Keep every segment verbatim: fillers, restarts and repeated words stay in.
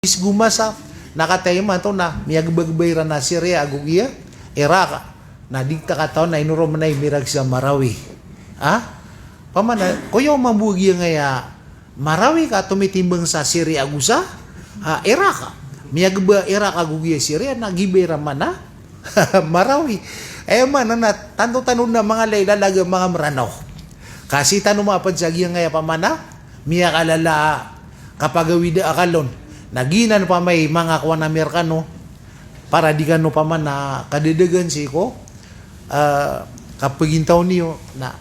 Is gomasa, na kataya imanto na miyagbagbay ran a Syria ago giya Iraq. Na di ta katawan na ino ron manay mirag sa Marawi. Ha? Pamana, koya mambo giya ngaya Marawi ka tomitimbang sa Syria ago sa, ah, Iraq. Miyagba Iraq ago giya Syria, na gibay ran man a Marawi. Aya maana na tanto tano na manga lay lalaga manga Mranaw. Ka sii tano mapd sa giya ngaya pamana, miyakalala a kapagawida akal on. Na giyanan pamay manga kowan a Amerikano, para di kano pamana kadadagan sii ko, ah, kapagintaw niyo na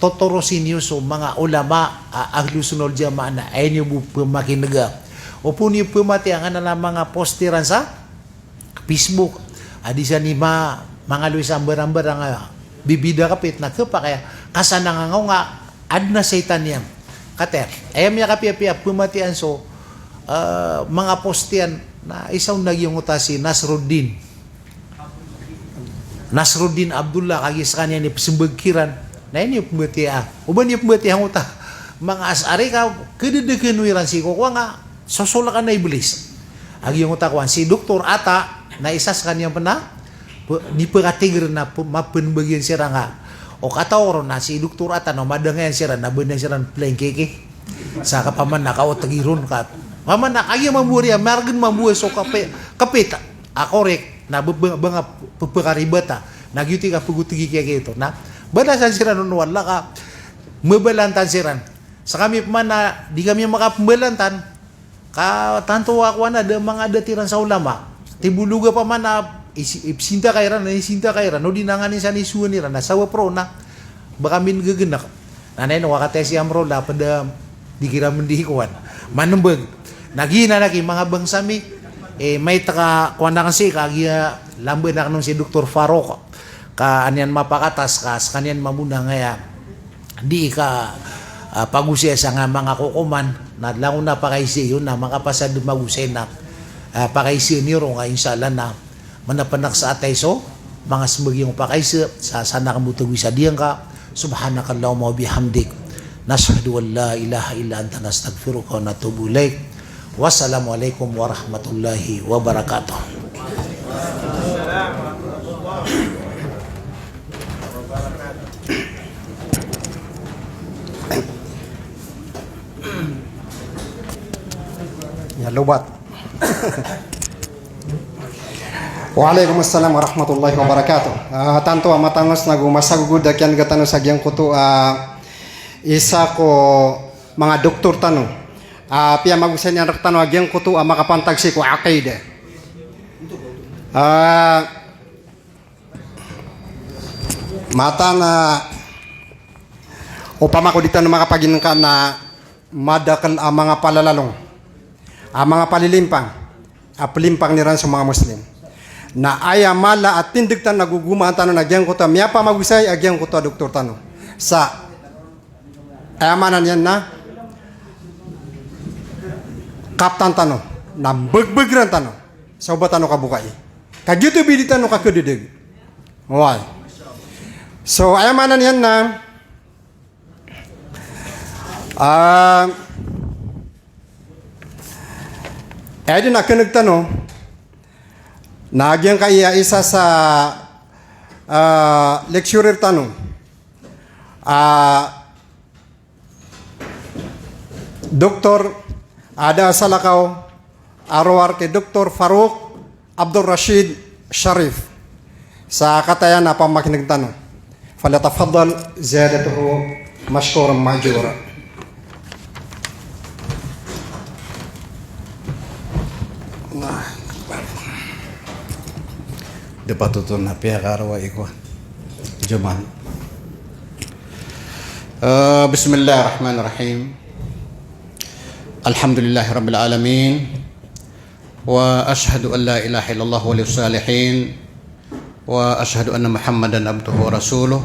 totorosi niyo so manga ulama a Ahlus Sunnah wal Jamaah na aya niyo bo pmakinega. Opama niyo pmatiyaan a manga post iran sa Facebook. A di san i ma-, mangaloy sa mbarang-mbarang a bibida kapit na kepakay a kasanang a ngaw nga adn a saitan iyan. Kataya, aya miyakapiyapiya a pmatiyaan so, eh, manga post iyan na isa on na giyangkoto a si Nasruddin. Nasruddin Abdullah, kagiya skaniyan i psmbag kiran. Na aya niyo pmbatiyaa. Oba niyo pmbatiyaa angkoto a manga Ash'ari ka kadadakn o iran sii ko kowan nga sosolkan a Iblis. A giyangkoto a kowan, si Doktor Atta, na isa skaniyan pn a p-, nipakatigr na p-, mapnbag iyan siran ka. O katao ron na si Doktor Atta na o madangayan siran, na ba niyan siran plain keke. Sa ka pamana ka o tgiron ka. Pamana kagiya mambo riya, margn mambo so kape-, kapit a korek, na ba, ba, ba nga p-, pphakaribat a. Na giyoto i kapagotgi kiya giyoto. Na balasan siran on o Allah ka mbabalantan siran. Sa kami pman na di kami makapmbalantan. Ka tanto a kowan a da manga adat iran sa ulama. Tibologa pamana isi-, ipsinta ka iran, isinta ka iran. O di na nganin san i sowan iran. Na sabap roo na ba kami ngggnk. Na ino, wakataya si Amrullah, pd a di kiran mndi kowan. Manmbag. Na giyanan aki manga bangsa mi, eh, maito ka kowan akn sii ka giya lamban akn on si Doktor Farouk. Ka an iyan mapakatas ka skaniyan mambo na ngaya di ka, ah, pagosaya sa nga manga kokoman, na langon a pakaisa iyo na makapasad magosay na, ah, pakaisa niyo ron nga insha Allah na manapnak sa atay so manga smbag iyo pakaisa sa sanak mbo tgoy sa diyangka. Subhanakallahumma wa bihamdik. Nashhadu an la ilaha illa anta nastaghfiruka wa natubu ilaik. Wassalamu alaikum warahmatullahi wabarakatuh. Ya, lobat. Wa alaikum assalam warahmatullahi wabarakatuh. Ah, tanto a matangos nago masagogod a kiyan'ga tano sa giyangkoto a isa ko manga doktor tano. Ah, piyamagosay niyan rktano a giyangkoto a makapantag sii ko aqidah. Ah, Mataan a opama ko di tano makapaginngka na madakl a manga palalalong, a manga palilimpang, a plimpang iran so manga Muslim. Na aya mala a tindg tano na gogomaan tano na giyangkoto a miyapamagosay a giyangkoto a doktor tano. Sa aya maana niyan na kaptan tano, na mbagbagran tano sa oba tano kabokai. Kagiya oto bidi tano kakadadg. Oway. So, aya maana niyan na, ah, aya dn a kn'g tano, na giyangkaya isa sa, ah, lecturer tano. Ah, Doktor, a da a salakaw a rowar ki Doktor Farouk Abdul Rashid Sharif. Sa kataya na pamakin'g tano. Falyatafaddal ziyadatuhu mashkuran ma'jura. Na, da patoton na piyakarowa iko. Jaman. Eh, bismillahirrahmanirrahim. Alhamdulillahirabbil alamin. Wa ashhadu an la ilaha illallah waliyus salihin. Wa ashhadu anna Muhammadan abduhu wa rasuluh.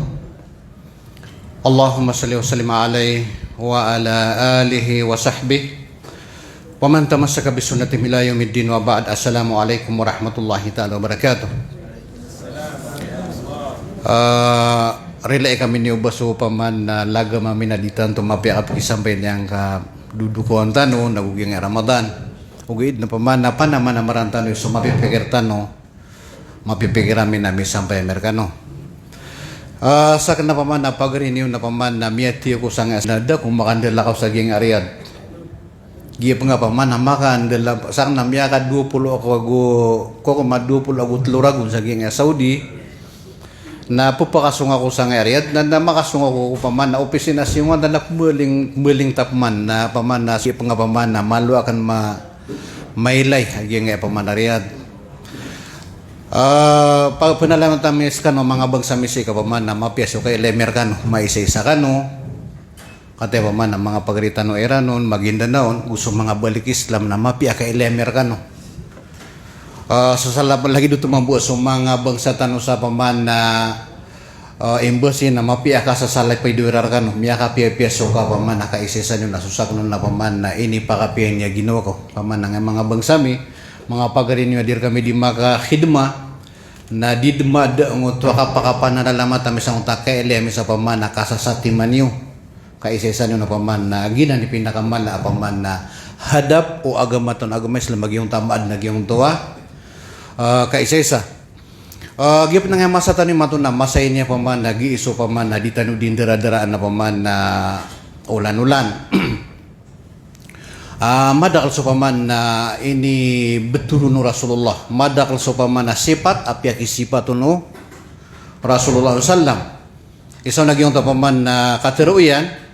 Allahumma salli wa sallim alaihi wa ala alihi wa sahbihi wa man tamassaka bi sunnatihim ila yaumiddin, wa ba'd. Assalamu alaikum warahmatullahi ta'ala wabarakatuh. Ah, rilai kami niyo ba so paman na lagam ami na di tanto mapiya a pkisampay niyan ka dodokowan tano na gogiyangkai a Ramadan. Ogaid na pman na panamanamaran tano i so mapipikir tano, mapipikir ami na misampay ami rkano. Ah, sakn na pman na pagari niyo na pman na miyatiyo ko sangkaya na da ko makandalakaw sa giyangkaya Riyadh. Giya pn nga pman na makandala, sakn na miyakadowa polo ako ago, ko ko madowa polo ago tlo ragon sa giyangkaya Saudi. Na pphakasong ako sangkaya Riyadh, na, na makasong ako ko pman na opisina sii, na pmbaling, pmbaling ta pman, na pman na sii pn nga pman na malo akn ma-, mailay a giyangkaya pman a Riyadh. Ah, pa-, pnalamat ami skano manga bangsa mi sii ka pman na mapiya so kailay ami rkano, maisaisa kano. Kataya pman na manga pagari tano Iran on, Maguindanao on, go so manga balik Islam na mapiya a kailay ami rkano. Ah, so sala pn lagid oto mambo a so manga bangsa tano sa pman na, ah, embassy na mapiya a kasasalay pn i dowa iran rkano, miyakapiyapiya so ka pman na kaisaisa niyo na so sakn on na pman na inipakapiya niyan a ginawa ko. Pman na angkaya manga bangsa mi, manga pagari niyo a di rkami di makakhidma, na di dn mada ngoto a kapakapanalamat ami sangkoto a kailay ami sa pman na kasasatiman iyo. Kaisaisa niyo na pman na giyanan i pinakamala a pman na hadap o agama tano a agama Islam a giyangkoto a maadn a giyangkoto a, ah, kaisaisa. Ah, giya pn angkaya masa tano imanto na masa ini a pman na giya so pman na di tano di ndaradaraan a pman na olan-olan. Ah, madakl so pman na inibthoron o Rasulullah. Madakl so pman na sipat a piyakisipat on o Rasulullah sallam. Isa na giyangkoto a pman na katharo iyan,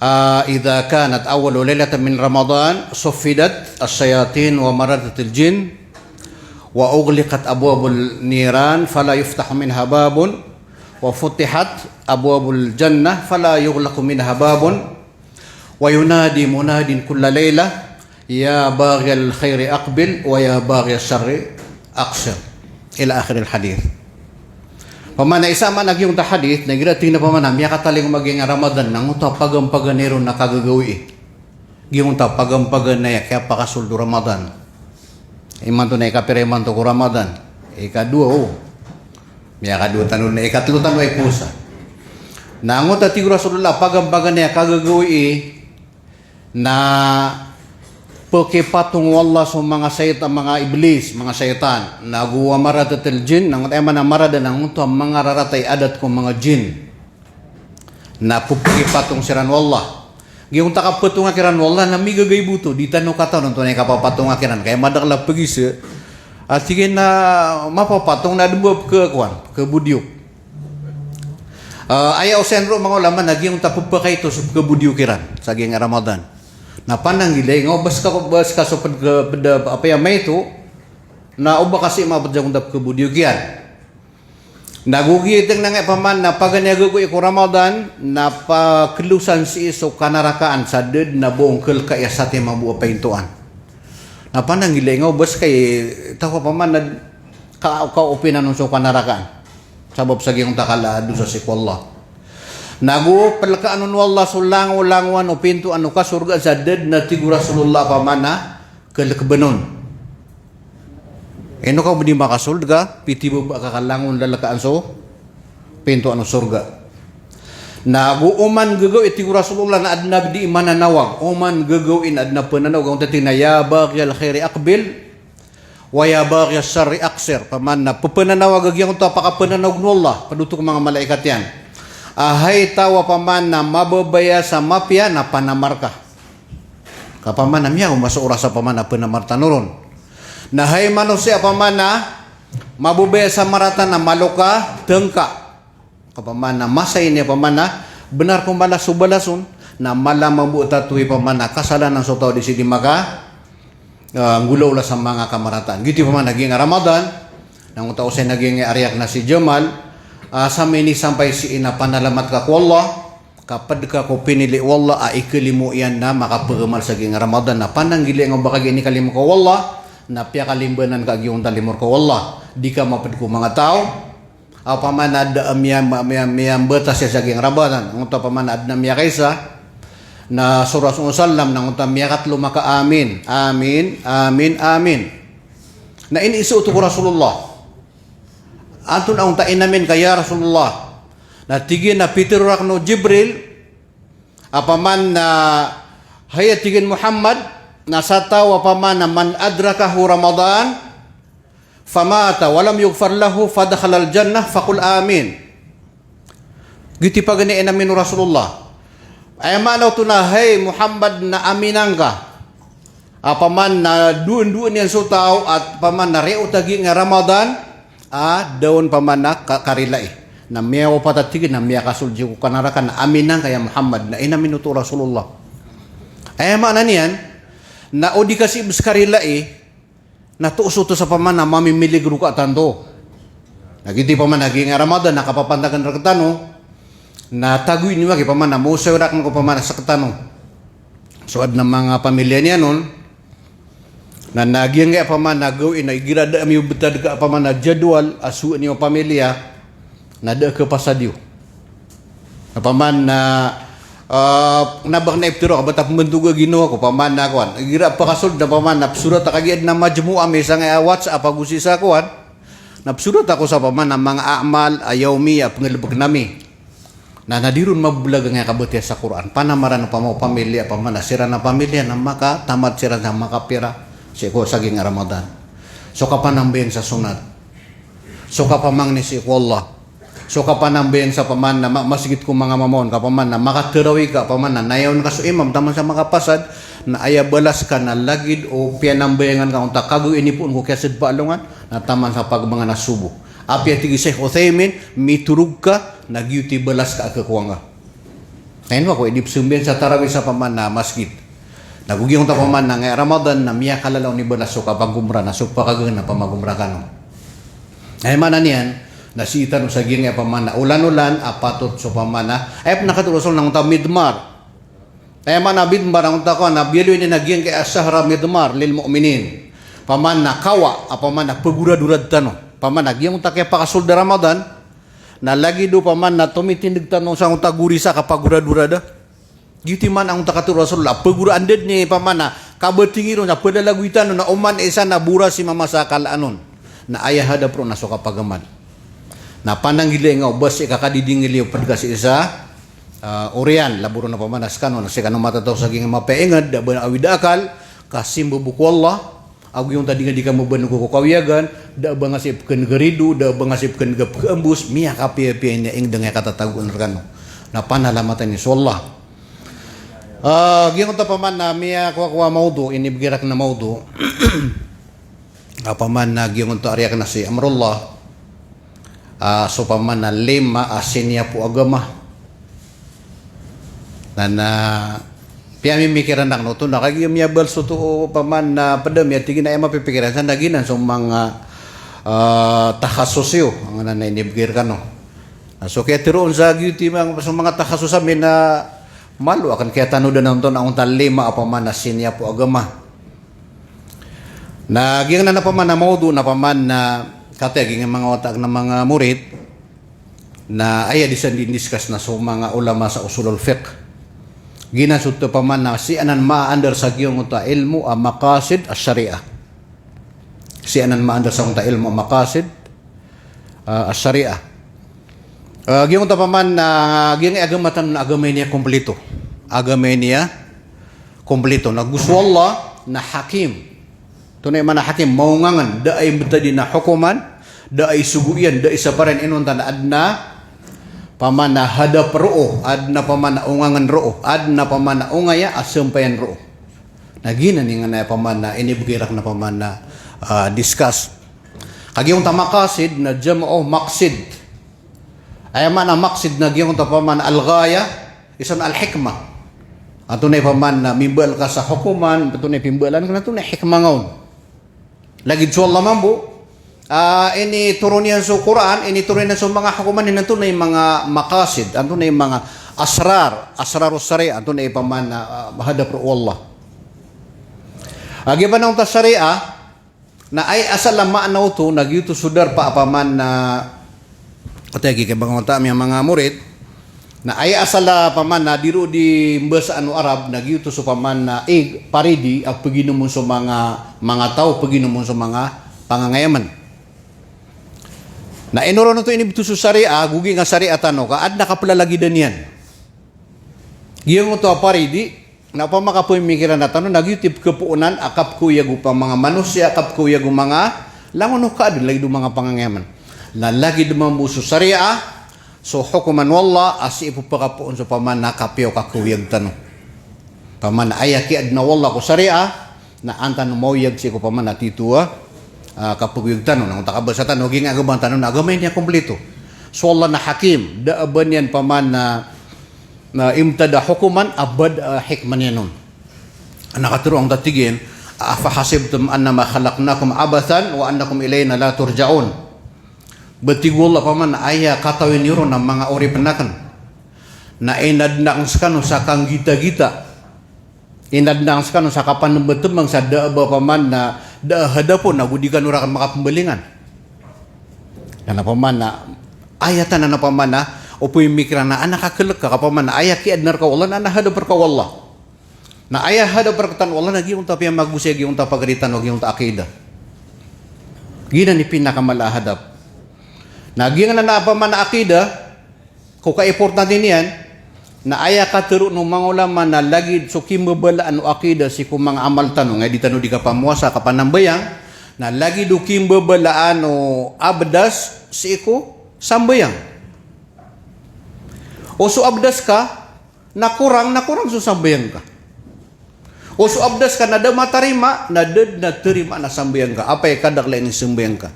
ah, "Idha kanat awwalu laylatin min Ramadan, suffidat ash-shayatin wa maradatil jinn, wa ughliqat abwabun niran, fala yuftahu minha babun, wa futihat abwabul jannah, fala yughlaqu minha babun." Wa yunadi munadin kulla laylah, "Ya baghiyal khayri aqbil, wa ya baghiyash sharri aqsir." Ila akhiril hadith. Pman na isa man a giyangkoto a hadith, na igira tig na pman na miyakatalingoma giyangkaya Ramadan, na ngoto a pagampaganay ron na kagagawii. Giyangkoto a pagampaganay a kiyapakasold o Ramadan. Imanto na ikapira imanto ko Ramadan? Ikadowa, o. Miyakadowa tano na ikatlo tano a ipowasa. Na ngoto a tig o Rasulullah, pagampaganay a kagagawii na pkipatong o Allah so manga shayt-, manga iblis, manga shaytan. Na go wa maradatil jinn, na ngoto a aya maana a marada na ngoto a manga rarata i adat ko manga jinn. Na pphakipatong siran o Allah. Giyangkoto a kapatonga kiran o Allah na migagay bo oto, di tano katawan antonaa i kapapatonga kiran. Ka aya madakl a pagisa a tig iyan na mapapatong na adn bo a pkhakowan, pkhabodiyok. Ah, aya osayan roo o manga ulama na giyangkoto a pphakaito so pkhabodiyok iran sa giyangkaya Ramadan. Na pananggilai nga o ba ska, ba ska so pd-, pd-, apiya maito, na o ba ka sii mapd sa giyangkoto a pkhabodiyok iyan. Na go giya tig na nga pman na paganay a gagawii ko Ramadan, na paklosan sii so kanarakaan sa da dn a ba on khalkai a satiman bo a paintoan. Na pananggilai nga o ba ska i taw a pman na ka-, kaopinan on so kanarakaan. Sabap sa giyangkoto a kala a dosa sii ko Allah. Na go plkaan on o Allah so langolangowan o pintoan o kasorgaan sa da dn a tig o Rasulullah a pman na khalk bn on. Ino ka o ba di makasold ka, pithibaba ka ka langon lalkaan so pintoan o sorga. Na go oman gagawii, tig o Rasulullah, na adn a di mananawag. Oman gagawii na adn a pnanawag. Giyangkoto a tig na, "Ya baghiyal khayri aqbil, wa ya baghiyash sharri aqsir." Pman na pphananawag a giyangkoto a pakapnanawag o Allah, pd oto ko manga malaikat iyan. A hay taw a pman na mababaya sa mapiya na panamar ka. Ka pman na miyaoma so oras a pman na pnamar tano ron. Na hay manosiya a pman na mababaya sa marata na malo ka tngka. Ka pman na masa ini a pman na bnar ko mala so balas on, na mala mambo a tato i pman na kasalanan so taw a di sii di maka, ah, nggolaola sa manga kamarataan. Giyoto i pman a giyangkaya Ramadan, na ngoto a osayan a giyangkaya a riyak na si Jamal, ah, sa minisampay sii na panalamat ka ko Allah, ka pd ka ko pinili o Allah a ikalimo iyan na makapagamal sa giyangkaya Ramadan, na pananggilai nga o ba ka giya inikalimo ka o Allah, na piyakalimbanan ka giyangkoto a limo rka o Allah. Di ka mapd ko manga taw a pman na da a miya-, miya-, miyambatas iyan sa giyangkaya Ramadan. Ngoto a pman na adn a miyakaisa, na so Rasul sallam, na ngoto a miyakatlo maka amin, amin, amin, amin. Na iniiza oto ko Rasulullah. Antonaa onta inamin ka, ya Rasulullah? Na tig iyan a pitharo rakn o Jibril a pman na, hay, a tig iyan, Muhammad, na sa taw a pamana man adrakahu Ramadan famata walam yughfar lahu fadakhalal jannah faqul amin. Giyoto i paganay a inamin o Rasulullah. Aya maana oto na hay Muhammad na aminan ka a pamana doon-doon iyan so taw a pamana riyoto a giyangkai a Ramadan a da on pamana ka-, karilai. Na miyawapat a tig iyan na miyakasold sii ko kanaraka na aminan ka ya Muhammad, na inamin oto o Rasulullah. Aya maana niyan na o di ka sii bes karilai, na toos oto sa pamana mamimilig roo ka tanto. Na giyoto i pamana giyangkai a Ramadan na kapapantagan rektano, na tagoy niyo aki pamana, mosawi raken ko pamana sektano so adn a manga pamilya niyan on. Na, na giyangkai a pamana gawii na igira da a miyobetad ka a pamana jadwal a sowaan iyo a pamilya, na da a kapasad iyo. Na pamana, ah, na ba kena iptiro ka ba ta pembentoga ginawa ko pamana kowan. Igira pakasold na pamana pesorat a kagiya adn a majmuwa ami sangkai a WhatsApp ago sii sa kowan. Na pesorat ako sa pamana manga a'mal a yawmi a pengelebeken ami. Na, na di ron mabelag angkai a kabatiya sa Qur'an. Panamaran o pama-, pamilya, pamana siran a pamilya na makatamad siran sa makapira sii ko sa giyangkai a Ramadan. So kapanambayang sa sonat. So kapamangni sii ko Allah. So kapanambayang sa pamana ma-, masgit ko manga mama on ka pamana makatarawi ka pamana nayawn ka so imam taman sa makapasad na aya balas ka na lagid o piyanambayangan ka onta kago inipoon ko kiyasedpa alongan na taman sa pagmangana sobo. Apiya tig i Sheikh Uthaymin, mitorog ka, na giyoto i balas ka a kakowa ngka. Na ino ako, i di pesambayang sa tarawih sa pamana masgit. Na go giyangkoto a pamana angkai a Ramadan, na miyakalala on i balas so kapagomra, na so pakagaan a pamagomra kano. Aya maana niyan, na sii tano sa giyangkai a pamana olan-olan a patot so pamana, aya pen a katharo o Rasul na angkoto a midmar. Aya maana a midmar angkoto a kowan na biyaloy niyan a giyangkai a shahr midmar lil mu'minin. Pamana kawa, a pamana pegoradorad tano. Pamana giyangkoto a kiyapakasold a Ramadan, na lagid o pamana tomitindeg tano sa angkoto a gorisa a kapagoradorad. Giyoto i maana angkoto a katharo o Rasulullah, pegora anda dn i pamana kabatingi ron sa pelalagoy tano na oman i isa na boras i mama sa kalaan on. Na aya hadap ron na so kapagamal. Na pananggilai nga o ba sii ka kadidingil iyo ped ka sii sa, ah, oriyan, laboron a pamana sekano, na sii kano matataw sa giyangkai a mapiya i inged, da a ba awid a akal, ka simba bo ko Allah, ago giyangkoto a di nga di ka mabanog ko kawiyagan, da a ba nga sii pekenegarido, da a ba nga sii pekenega pekhaambos, miyakapiyapiya ini a inged angkai a katatagoan rekano. Na panalamatan iyo so Allah. Ah, giyangkoto a pamana, miyakowa-kowa a mawdu, inibegay raken a mawdu. A pamana giyangkoto a ari aken a si Amrullah. Ah, so pamana lima a siniyapo a agama. Na, na, piyamimikiran aken oto, na kagiya miyabals oto pamana ped a miyatig iyan a aya mapipikiran sa na giyanan so manga, ah, takhasus iyo, angkanan a inibegay rekano. Na so kiyatharo on sa giyoto i manga, so manga takhasus ami na malo aken kiyatanodan antonaa angkoto a lima a pamana siniyapo a agama. Na giyangkanan a pamana mawdu na pamana kataya giyangkai a manga wata aken a manga murid, na aya di san di-discuss na so manga ulama sa usulul fiqh. Giyanan so oto pamana sii anan ma-under sa giyangkoto a ilmo a maqasid ash-shariah. Sii anan ma-under sa angkoto a ilmo a maqasid, ah, ash-shariah. Ah, giyangkoto pamana, giyangkai a agama tano na agama ini a kompleto. Agama ini a kompleto. Na go so Allah na Hakim. Antonaa i maana a Hakim, maongangen, da a imbetad iyan a hokoman, da a isogo iyan, da a isapar iyan, inonta na aden a pamana hadap roo, aden a pamana ongangen roo, aden a pamana ongaya a sampayan roo. Na giyanan i nganan a pamana inibegay raken a pamana, ah, discuss. Ka giyangkoto a maqasid na jam'u maqsid. Aya maana a maqsid na giyangkoto a pamana al-ghayah, isa on al-hikmah. Antonaa i pamana mimbaal ka sa hokoman, antonaa i pimbaalan ka, antonaa i hikmah nga on. Lagid so Allah mambo, ah, initoron iyan so Qur'an, initoron iyan so manga hokoman, antonaa i manga maqasid, antonaa i manga asrar, asrarus shariah, antonaa i pamana, ah, hadap roo o Allah. Ah, giya pamana angkoto a shariah, na aya asal a maana oto, na giyoto so darpa a pamana, kataya giyangkai a manga wata ami a manga murid, na aya asal a pamana di roo di mbasaan o Arab, na giyoto so pamana ig, paridi, a peginomon so manga, manga taw, peginomon so manga pangangayamen. Na ino ron oto inibto so shariah, go giyangkai a shariah tano, ka aden a kapelalagidan iyan. Giyangkoto a paridi, Na opama ka pemikiran tano na giyoto i pekepoonan a kapekhaoyag o manga manosiya, kapekhaoyag o manga langon o kaadn, lagid o manga pangangiyaman. Na lagid mambo so sariya, so hokoman o Allah, a sii pepakapoon so opama na kapiya o kakhaoyag tano. Opama na aya kiyaadna o Allah ko sariya, na an tano maoyag sii ko opama na tito a, ah, kapekhaoyag tano, na onta kabasa tano, giyangkaya a agama tano na agama ini a kompleto. So Allah na Hakim, da a ba niyan opama na na imtada hokoman a ba da, ah, hikmah niyan on. Na katharo angkoto a tig iyan, "Afahasibtum annama khalaqnakum abathan wa annakum ilayna la turja'un." Ba tig o Allah opama na aya katawi niyo ron a manga oripen aken na inadn aken sekano sa kanggitagita. Inadn aken sekano sa kapanembetembang sa da a ba opama na da a hadapon ago di kano raken makapembalingan. Na opama na, aya tano na opama na, o pemikiran na an a kakelek ka, opama na, aya kiyaadna reka o Allah, na an a hadap reka o Allah. Na aya hadap rektano o Allah, na giyangkoto a piyamagosay, giyangkoto a pagari tano, giyangkoto a aqidah. Giyanan i pinakamala a hadap. Na giyangkanan a opama na aqidah, ko kaimportante niyan, na aya katharo o manga ulama na lagid so kimbabalaan o aqidah sii ko manga amal tano, aya di tano di kapamowasa, kapanambayang, na lagid o kimbabalaan o abdas sii ko sambayang. O so abdas ka, na korang, na korang so sambayang ka. O so abdas ka na da matarima, na da dn a tarimaan a sambayang ka. Apay ka da kala inisambayang ka.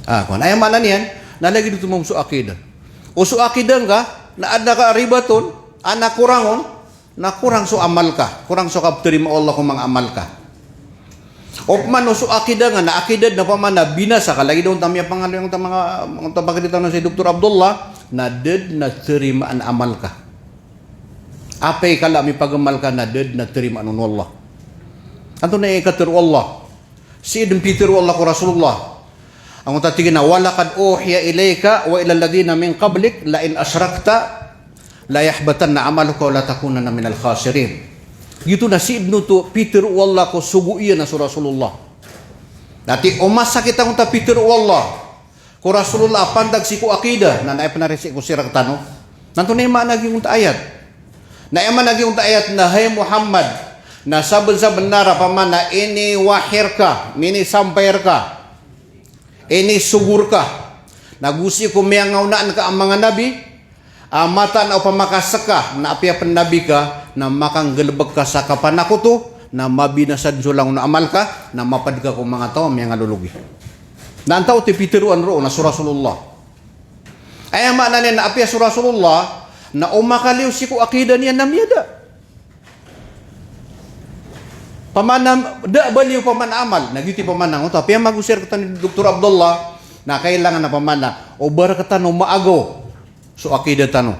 Ah, kowan. Aya maana niyan, na lagid oto mambo so aqidah. O so aqidah ngka, na adn a karibat on, an a korang on, na korang so amal ka. Korang so kaptarima o Allah ko manga amal ka. Opama o so aqidah ngka, na aqidah na opama na binasa ka, lagid o onta miyapangaloy, onta manga, onta pagari tano si Doktor Abdullah, na da dn a tarimaan a amal ka. Apay ka la mipagamal ka na da dn a tarimaan on o Allah. Antonaa i katharo o Allah? Sii dn pitharo o Allah ko Rasulullah. Angkoto a tig iyan a, "Wa laqad uhiya ilayka wa ilal ladhina min qablik la in ashrakta la yahbatanna amaluka wa la takunanna minal khasirin." Giyoto na sii dn oto pitharo o Allah ko sogo iyan a so Rasulullah. Na tig o masakit angkoto a pitharo o Allah ko Rasulullah a pantag sii ko aqidah, na aya pn a ri sii ko sira rektano. Na antonaa i maana giyangkoto a ayat? Na aya maana giyangkoto a ayat na, hay Muhammad, na sabnsabnar a opama na iniwahi rka, minisampay rka, inisogo rka, na go sii ko miyangaonaan ka a manga nabi, a mataan a opama ka ska na apiya pn nabi ka, na makanggalbk ka sa kapanakoto, na mabinasa dn so langon o amal ka, na mapad ka ko manga taw a miyangalologi. Na antaa oto i pitharoan roo na so Rasulullah? Aya maana niyan na apiya so Rasulullah na o makaliyo sii ko aqidah niyan na miyada. Opama na da a ba niyo opama na amal, na giyoto i opama na, oto, apiya magosay rektano i Doktor Abdullah, na kailangan a opama na o ba rektano maagaw so aqidah tano.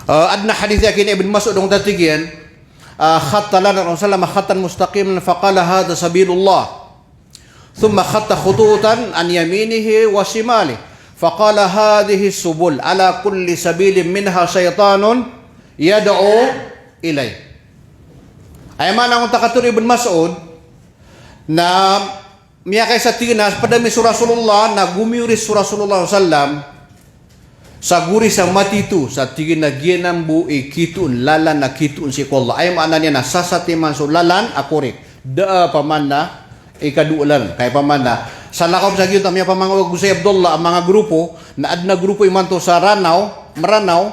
Ah, adn a hadith a giya ki Ibn Mas'ud, angkoto a tig iyan, ah, khatta lana Rasulullah sallam khattan mustaqiman faqala, "Hadha sabilullah." Thumma khatta khututan an yaminihi wa shimalihi. Faqala, "Hadhihi subul, ala kulli sabilin minha shaytanun yad'u ilayh." Aya maana angkoto a katharo i Ibn Mas'ud, na miyakaisa, tig iyan, a pd ami so Rasulullah, na gomiyoris so Rasulullah sallam sa goris a matito, sa tig iyan a giyanan bo i kitoon, lalan a kitoon sii ko Allah. Aya maana niyan na sasatiman so lalan a korek. Da a opama na ikadowa lalan. Kay opama na salakaw sa giyoto a miyapamangawag o si Abdullah a manga grupo, na adn a grupo imanto sa Ranaw, Meranaw,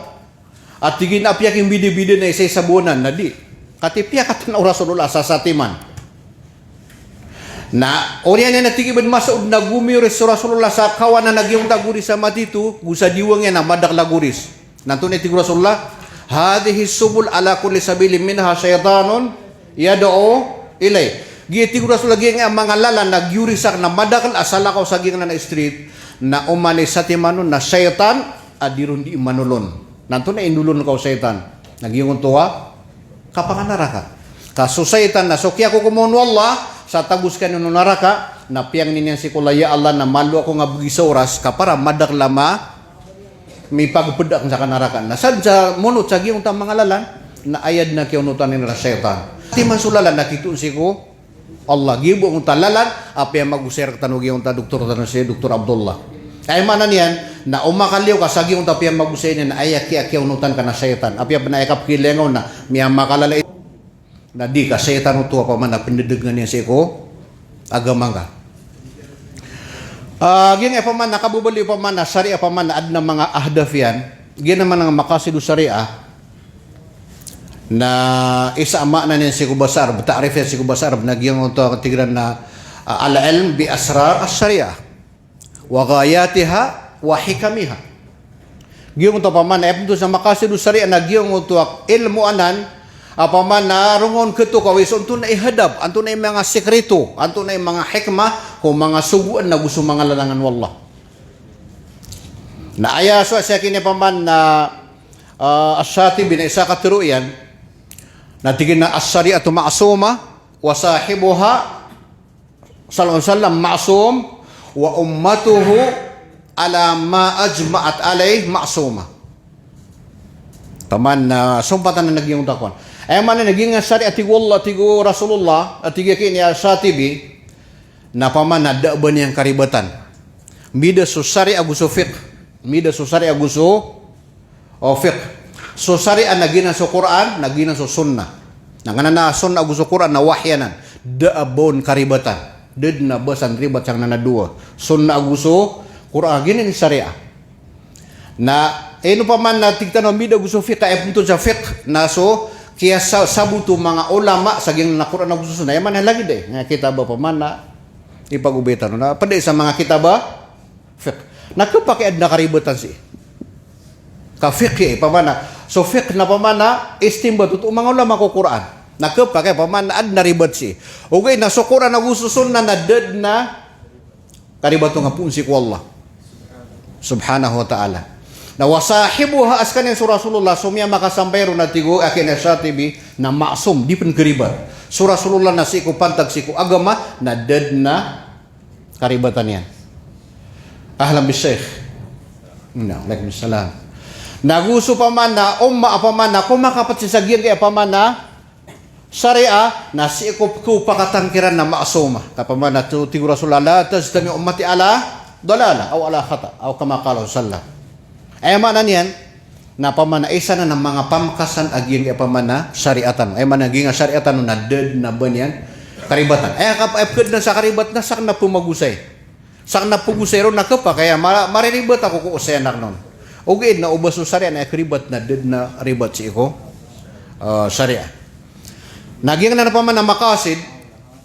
a tig iyan a apiya kimbidabida na isa-isa bo anan, na di. Katii piyakatan o Rasulullah a sasatiman. Na oriyan iyan a tig i Ibn Mas'ud na gomiyoris so Rasulullah sa kawanan a giyangkoto a goris a matito, go sa diwang iyan a madakl a goris. Na antonaa i tig o Rasulullah? "Hadhihi subul, ala kulli sabilin minha shaytanun yad'u ilayh." Giya, tig o Rasulullah, giyangkaya a manga lalan a giyoris akn a madakl a salakaw sa giyangkanan a street, na oman i satiman on na shaytan a di ron di manolon. Na antonaa i nolon ka o shaytan? Na giyangkoto a kapanganaraka. Ka so shaytan na so kiyakokomaw o Allah sa tago skaniyan o naraka, na piyangni niyan sii ko Allah, "Ya Allah, na malo ako nga bgi sa oras ka para madakl a ma-, mipagpd akn sa kanaraka." Na sadn sa monot sa giyangkoto a manga lalan, na aya dn a kiyaonotan iyan na shaytan. Timan so lalan a kitoon sii ko Allah, giya bo angkoto a lalan a piyamagosay rektano giyangkoto a doktor tano si Doktor Abdullah. Aya maana niyan Na o makaliyo ka sa giyangkoto a piyamagosay niyan na aya kiyakiyaonotan ka na shaytan. Apiya pn aya kapkilingaw na miyamakalala na di ka shaytan oto a pamana pndedegn iyan sii ko agama ngka. Ah, giyangkai a pamana kababaloy a pamana shariah a pamana adn a manga ahdaf iyan. Giyanan a manga maqasid o shariah. Na isa a maana niyan sii ko basa Arab, ta'rif iyan sii ko basa Arab, na giyangkoto a tig iran na, ah, al-ilm bi asrar ash-shariah wa ghayatiha wa hikamiha. Giyangkoto a pamana, aya pn oto sa maqasid o shariah na giyangkoto a ilmo anan, a pamana rongon khatokawi so antonaa i hadap, antonaa i manga sikreto, antonaa i manga hikmah ko manga sogoan ago so manga lalangan o Allah. Na aya so, aya sa kini a pamana, ah, Ash-Shatibi na isa a katharo iyan, na tig iyan a ash-shari'atu ma'sumah wa sahibuha sallallahu alaihi wasallam ma'sum wa ummatuhu ala ma ajma'at alaihi ma'sumah. Pamana sompatan na giyangkoto a kowan. Aya maana na giyangkai a shariah, tig o Allah, tig o Rasulullah, a tig iyan kini a Shatibi, na pamana da a ba niyan karibatan. Mbida so shariah ago so fiqh. Mbida so shariah ago so, o, fiqh. So shariah na giyanan so Qur'an, na giyanan so sunnah. Na nganan a sunnah ago so Qur'an na wahy anan. Da a ba on karibatan. Da dn a ba san ribat sangkanan a dowa. Sunnah ago so Qur'an, giyanan i shariah. Na ino pamana tig tano a mbida ago so fiqh, aya pn oto sa fiqh na so kiyasa-, sabot o manga ulama sa giyangkanan a Qur'an ago so sunnah. Aya maana lagid a, na kitab a pamana ipagobay tano na pd sa manga kitab a fiqh. Na khapakay a adn a karibatan sii. Ka fiqh iyan, pamana. So fiqh na pamana istinbat oto o manga ulama ko Qur'an. Na khapakay a pamana adn a ribat sii. Ogaid na so Qur'an ago so sunnah na da dn a karibat o nga poon sii ko Allah subhanahu wa ta'ala. Na wa sahibuha, a skaniyan so Rasulullah, so miyamakasampay ron na tig o, a kini a Shatibi, na ma'sum, di pn karibat. So Rasulullah na sii ko pantag sii ko agama, na da dn a karibatan iyan. Ahlan bi Sheikh. Na, alaikum salam. Na go so pamana, ummah a pamana, ko makapat sii sa giyangkai a pamana shariah, na sii ko, ko pakatharo kiran na ma'sumah. Ka pamana oto tig o Rasulullah, "La tajtami'u ummati ala dalalah, aw ala khata'," aw kama qala sallam. Aya maana niyan, na pamana isa anan a manga pamakasan a giyangkai a pamana shariah tano. Aya maana giyangkai a shariah tano na da dn a ba niyan karibatan. Aya kap-, aya pkhaadn sa karibat na sakn a pmagosay. Sakn a pagosay ron na khapakay a ma-, mariribat ako ko osayan akn on. Ogaid na o ba so shariah na aya karibat na da dn a ribat sii ko, ah, shariah. Na giyangkanan a pamana maqasid,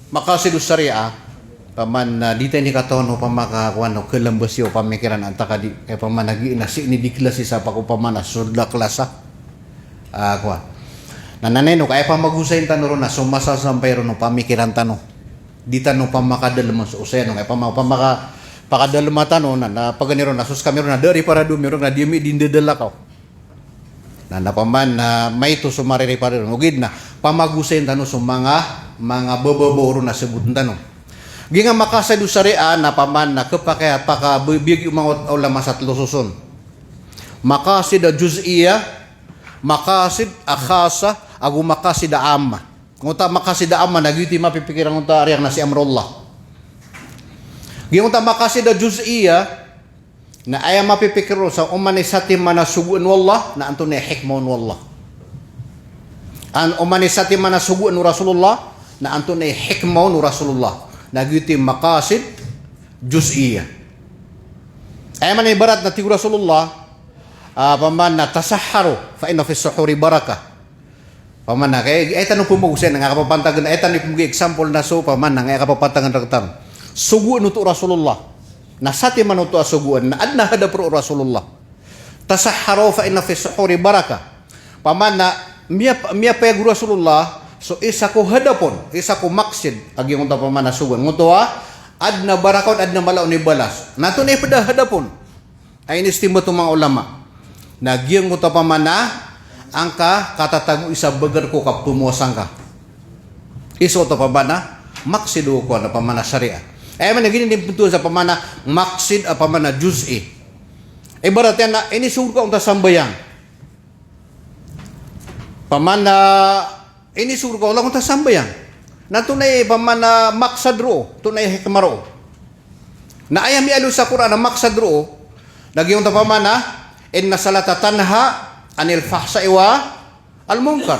maqasid o shariah, pamana di tano katawan o pamakakowan o kalambas iyo pamikiran antaa ka di, kay pamana giya na sii ini di klasi sa pako pamana so da klasa. Ah, kowan. Na nanay no, kay pamagosayin tano ron na so masasampay ron o pamikiran tano. Di tano pamakadalman so osayan on, kay pama-, pamaka-, pakadalma tano na, na pagani ron na so skami ron na da riparado mi ron na di mi di ndadalakaw. Na, na pamana maito so maririparado ron. Ogaid na pamagosayin tano so manga, manga bababo ron na sabotn tano. Giyangkai a maqasid o shariah na pamana khapakay a paka-, bi-, biyag o manga ulama sa tlo soson. Maqasid a juz'iyyah, maqasid a khassah, ago maqasid a ammah. Giyangkoto a maqasid a ammah na giyoto i mapipikir angkoto a riya na sii amrullah. Giyangkoto a maqasid a juz'iyyah, na aya mapipikir o sa oman i satiman a sogoan o Allah, na antonaa i hikmah on o Allah. An-, oman i satiman a sogoan o Rasulullah, na antonaa i hikmah on o Rasulullah. Na giyoto i maqasid juz'iyyah. Aya maana ibarat na tig o Rasulullah, ah, pamana tasahharu, fa inna fis suhuri barakah. Pamana, kay, aya tano pmagosay na nga kapapantagan, aya tano pmagosay example na so, pamana, nga aya kapapantagan rktano. Sogoan oto o Rasulullah. Na satiman oto a sogoan, na adn a hadap roo o Rasulullah. Tasahharu fa inna fis suhuri barakah. Pamana, miyap-, miyapayag o Rasulullah, so isa ko hadap on, isa ko maqsid, a giyangkoto a pamana sogoan. Giyangkoto a, adn a barakah on, adn a mala on i balas. Na antonaa i pd a hadap on. Aya inistimbat o manga ulama. Na giyangkoto a pamana, angka katatago i sa bagar ko kapmowasa ngka. Isa oto a pamana, maqsid o kowan a pamana shariah. Aya maana giyanan i pntowan sa pamana, maqsid a pamana juz'i. Ibarat iyan na, inisogo rka onta sambayang. Pamana, inisogo rka o Allah onta sambayang. Na antonaa i pamana maqsad roo, antonaa i hikmah roo. Na aya miyaaloy sa Qur'an a maqsad roo, Na giyangkoto a pamana, inna salata tanha anil fahsha'i wal munkar.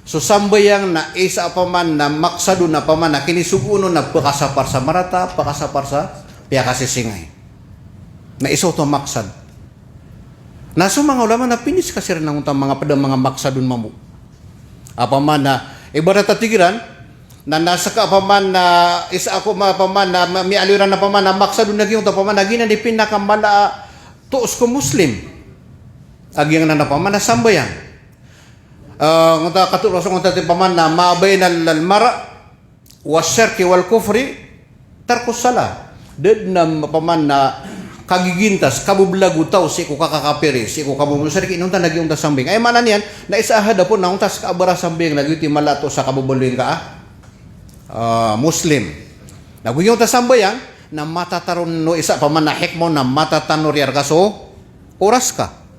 So sambayang na isa a pamana maksad on a pamana kinisogoon on na pekasapar sa marata, pekasapar sa piyakasisingay. Na isa oto a maksad. Na so manga ulama na pindiscuss iran angkoto a manga ped a manga maksad on mambo. A pamana, ibarat a tig iran, na, na seka a pamana, isa ako ma-, pamana, ma-, miyaaloy iran a pamana, maksad on na giyangkoto a pamana, giyanan i pinakamala a toos ko Muslim. A giyanan a pamana sambayang. Ah, angkoto a katero o Rasul angkoto a tig a pamana, ma bainal mar'i wash-shirki wal-kufri tarkus salah. Da den a pamana kagigintas, kabebelago o taw sii ko kakakapiri, sii ko kabebelago o shirki, inonta na giyangkoto a sambayang. Aya maana niyan, na isa a hadap on na onta seka a bara sambayang, na giyoto i mala a toos a kabebelagoan ka a, ah, Muslim. Na giyangkoto a sambayang, na matatar on o isa a pamana hikmah on na matatanor iyan rka so oras ka.